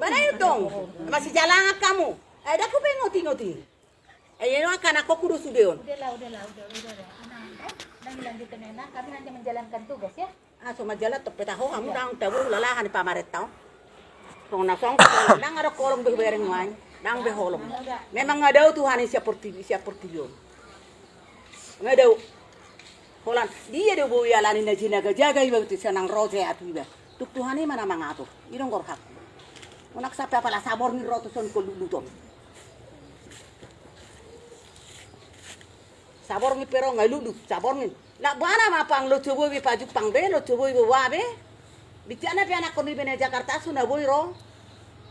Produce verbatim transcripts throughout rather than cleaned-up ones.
Mana itu? Masih jalangan kamu. Eh, dah aku pengen ngoti-ngoti. Eh, ya, no, akan aku kudu sude on. Udahlah, udahlah, udah, udah, udah. Tenang, eh. Udah, lanjutkan, ya, nah. Kami hanya menjalankan tugas, ya. Ah, so majalan, tapi tahu kamu dang tahu lalahan di pamarenta. Songon na songon, dang ada kolong be bereng wai. Dang be holong. Memang ada Tuhan siap portibi, siap portibi on. Nga dao. Holan, dia do boi alani na jinaga-jaga iba tu sanang roje atu iba. Tuk Tuhan i ma na mangatur. I do nunga rohangku. Unang sampe apala saborngin ro tu son ko luluton. Saborngin pe ro nga lulu, saborngin. Lak bana ma pang lo cobo be pajumpang be, lo cobo be wa be. Bicara pe anakkon iba na Jakarta so na boi ro.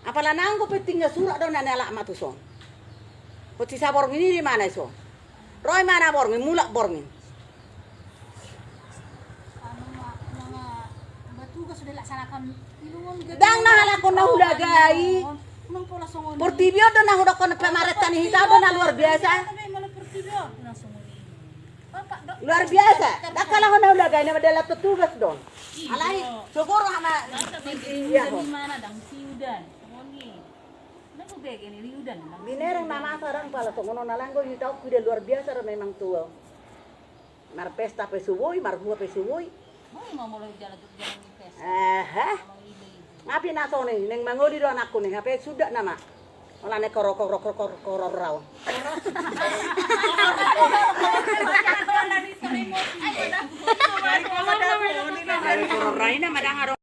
Apala nanggo penting nga surat do na nialap ma tu son. Hoti saborngin i di mana i son? Ro i mana borngin, mulak borngin. Dang na halak on na hulagai. Portibi on do na hudokkon pamarenta ni hita do na luar biasa. Luar biasa. Dang halak on na hulagai na madalan tu tugas do on. Alai sogoro hama. Iya ho. Binereng na masa dang pala songon on, alai anggo hita on sude luar biasa do memang tu. Marpesta pe so boi, marhua pe so boi. Aha. Ngapi na songon i, naeng mangoli do anakku ni, hape suda nama. Ola ne koro koro koro koro koro rau. Koro rai nama dang aro.